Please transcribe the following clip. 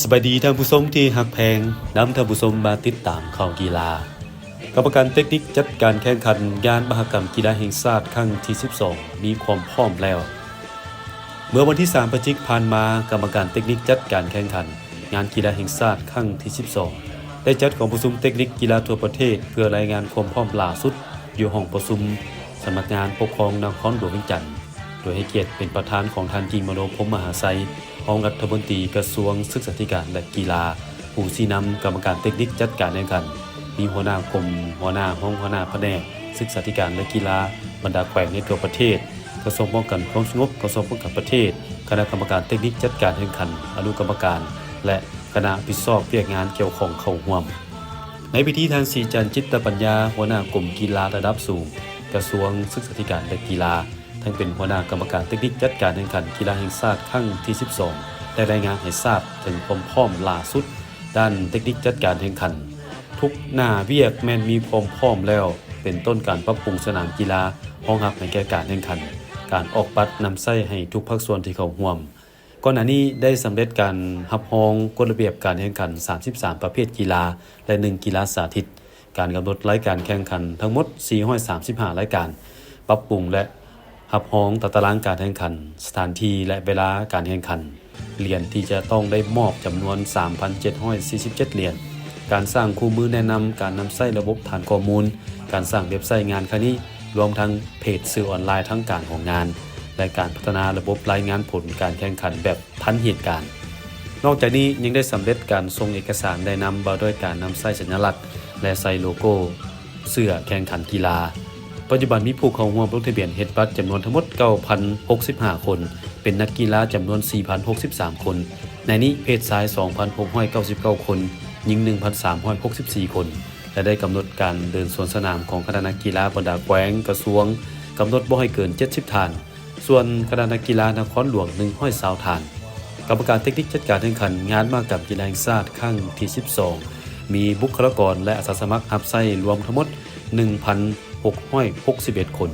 ສະບາຍດີທ່ານຜູ້ຊົມທີ່ຮັກແພງ, ນຳທ່ານຜູ້ຊົມມາຕິດຕາມຂ່າວກິລາ. ກຳມະການເຕັກນິກຈັດການແຂ່ງຂັນງານມະຫະກຳກິລາແຫ່ງຊາດຄັ້ງທີສິບສອງ ມີຄວາມພ້ອມແລ້ວ. ເມື່ອວັນທີສາມ ພະຈິກຜ່ານມາ, ກຳມະການເຕັກນິກຈັດການແຂ່ງຂັນງານກິລາແຫ່ງຊາດຄັ້ງທີສິບສອງ ໄດ້ຈັດກອງປະຊຸມເຕັກນິກກິລາທົ່ວປະເທດ ເພື່ອລາຍງານຄວາມພ້ອມຫຼ້າສຸດ ຢູ່ຫ້ອງປະຊຸມສຳນັກງານປົກຄອງນະຄອນຫຼວງວຽງຈັນ ໂດຍໃຫ້ກຽດເປັນປະທານຂອງທ່ານ ຍິ່ງມະໂນ ພົມມະຫາໄຊ ຮອງລັດຖະມົນຕີກະຊວງສຶກສາທິການ ແລະ ກິລາ, ຜູ້ຊີ້ນຳກຳມະການເຕັກນິກຈັດການແຂ່ງຂັນ, ມີຫົວໜ້າກົມ, ຫົວໜ້າຫ້ອງ, ຫົວໜ້າພະແນກສຶກສາທິການ ແລະ ກິລາ, ບັນດາແຂວງໃນທົ່ວປະເທດ, ກະຊວງປ້ອງກັນຄວາມສະຫງົບ, ກະຊວງປ້ອງກັນປະເທດ, ຄະນະກຳມະການເຕັກນິກຈັດການແຂ່ງຂັນ, ອະນຸກຳມະການ ແລະ ຄະນະຮັບຜິດຊອບວຽກງານກ່ຽວຂ້ອງເຂົ້າຮ່ວມ. ໃນພິທີ ທ່ານ ສີຈັນ ຈິດຕະປັນຍາ ຫົວໜ້າກົມກິລາລະດັບສູງ ກະຊວງສຶກສາທິການ ແລະ ກິລາ, ທັງເປັນຫົວໜ້າກຳມະການເຕັກນິກຈັດການແຂ່ງຂັນກິລາແຫ່ງຊາດຄັ້ງທີສິບສອງ ໄດ້ລາຍງານໃຫ້ຊາບເຖິງຄວາມພ້ອມຫຼ້າສຸດດ້ານເຕັກນິກຈັດການແຂ່ງຂັນ. ທຸກໜ້າວຽກແມ່ນມີຄວາມພ້ອມແລ້ວ, ເປັນຕົ້ນການປັບປຸງສະໜາມກິລາຮອງຮັບໃຫ້ແກ່ການແຂ່ງຂັນ, ການອອກບັດນຳໃຊ້ໃຫ້ທຸກພາກສ່ວນທີ່ເຂົ້າຮ່ວມ. ກ່ອນໜ້ານີ້ໄດ້ສຳເລັດການຮັບຮອງກົດລະບຽບການແຂ່ງຂັນສາມສິບສາມປະເພດກິລາ ແລະ ໜຶ່ງກິລາສາທິດ, ການກຳນົດລາຍການແຂ່ງຂັນທັງໝົດສີ່ຮ້ອຍສາມສິບຫ້າລາຍການ, ປັບປຸງ ແລະ ຮັບຮອງຕາຕະລາງການແຂ່ງຂັນ, ສະຖານທີ່ ແລະ ເວລາການແຂ່ງຂັນ, ຫຼຽນທີ່ຈະຕ້ອງໄດ້ມອບຈຳນວນສາມພັນເຈັດຮ້ອຍສີ່ສິບເຈັດຫຼຽນ, ການສ້າງຄູ່ມືແນະນຳ, ການນຳໃຊ້ລະບົບຖານຂໍ້ມູນ, ການສ້າງເວັບໄຊງານຄະນິ, ລວມທັງເພຈສື່ອອນລາຍທາງການຂອງງານ ແລະ ການພັດທະນາລະບົບລາຍງານຜົນການແຂ່ງຂັນແບບ ທັນເຫດການ. ນອກຈາກນີ້ຍັງໄດ້ສຳເລັດການສົ່ງເອກະສານແນະນຳວ່າດ້ວຍການນຳໃຊ້ສັນຍາລັກ ແລະ ໃສ່ໂລໂກ້ເສື້ອແຂ່ງຂັນກິລາ. ປັດຈຸບັນມີຜູ້ເຂົ້າຮ່ວມລົງທະບຽນເຮັດບັດຈຳນວນທັງໝົດເກົ້າພັນຫົກສິບຫ້າຄົນ, ເປັນນັກກິລາຈຳນວນສີ່ພັນຫົກສິບສາມຄົນ, ໃນນີ້ເພດຊາຍສອງພັນຫົກຮ້ອຍເກົ້າສິບເກົ້າຄົນ, ຍິງໜຶ່ງພັນສາມຮ້ອຍຫົກສິບສີ່ຄົນ ແລະ ໄດ້ກຳນົດການເດີນສວນສະໜາມຂອງຄະນະນັກກິລາບັນດາແຂວງ, ກະຊວງ ກຳນົດບໍ່ໃຫ້ເກີນເຈັດສິບທ່ານ. ສ່ວນຄະນະນັກກິລານະຄອນຫຼວງໜຶ່ງຮ້ອຍຊາວທ່ານ. ກຳມະການເຕັກນິກຈັດການແຂ່ງຂັນງານມະຫະກຳກິລາແຫ່ງຊາດຄັ້ງທີສິບສອງ ມີບຸກຄະລາກອນ ແລະ ອາສາສະໝັກຮັບໃຊ້ລວມທັງໝົດໜຶ່ງພັນຫົກຮ້ອຍຫົກສິບເອັດຄົນ.